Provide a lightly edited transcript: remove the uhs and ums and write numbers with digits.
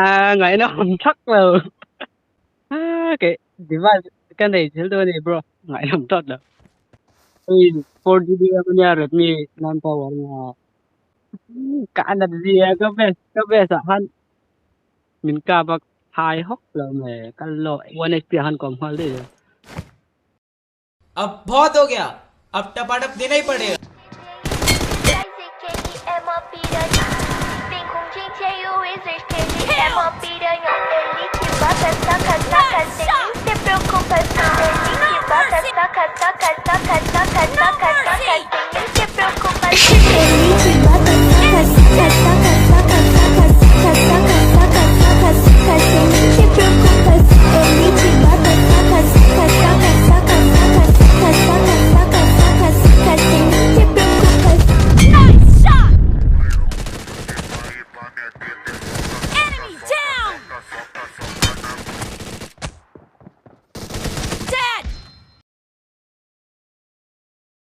A ngaihnawm thak lo. A ke device ka nei thil dawn a ni bro. Ngaihnawm tawt lo. Hei 4GB RAM ania Redmi 9 Power ania. Ka nat zia ka best ka best ah khan min kap a hai hawk lo mai kal lo 1 HP ah khan ka awm nghal daih lo. अब बहुत हो गया अब टपाटप देना ही पड़ेगा।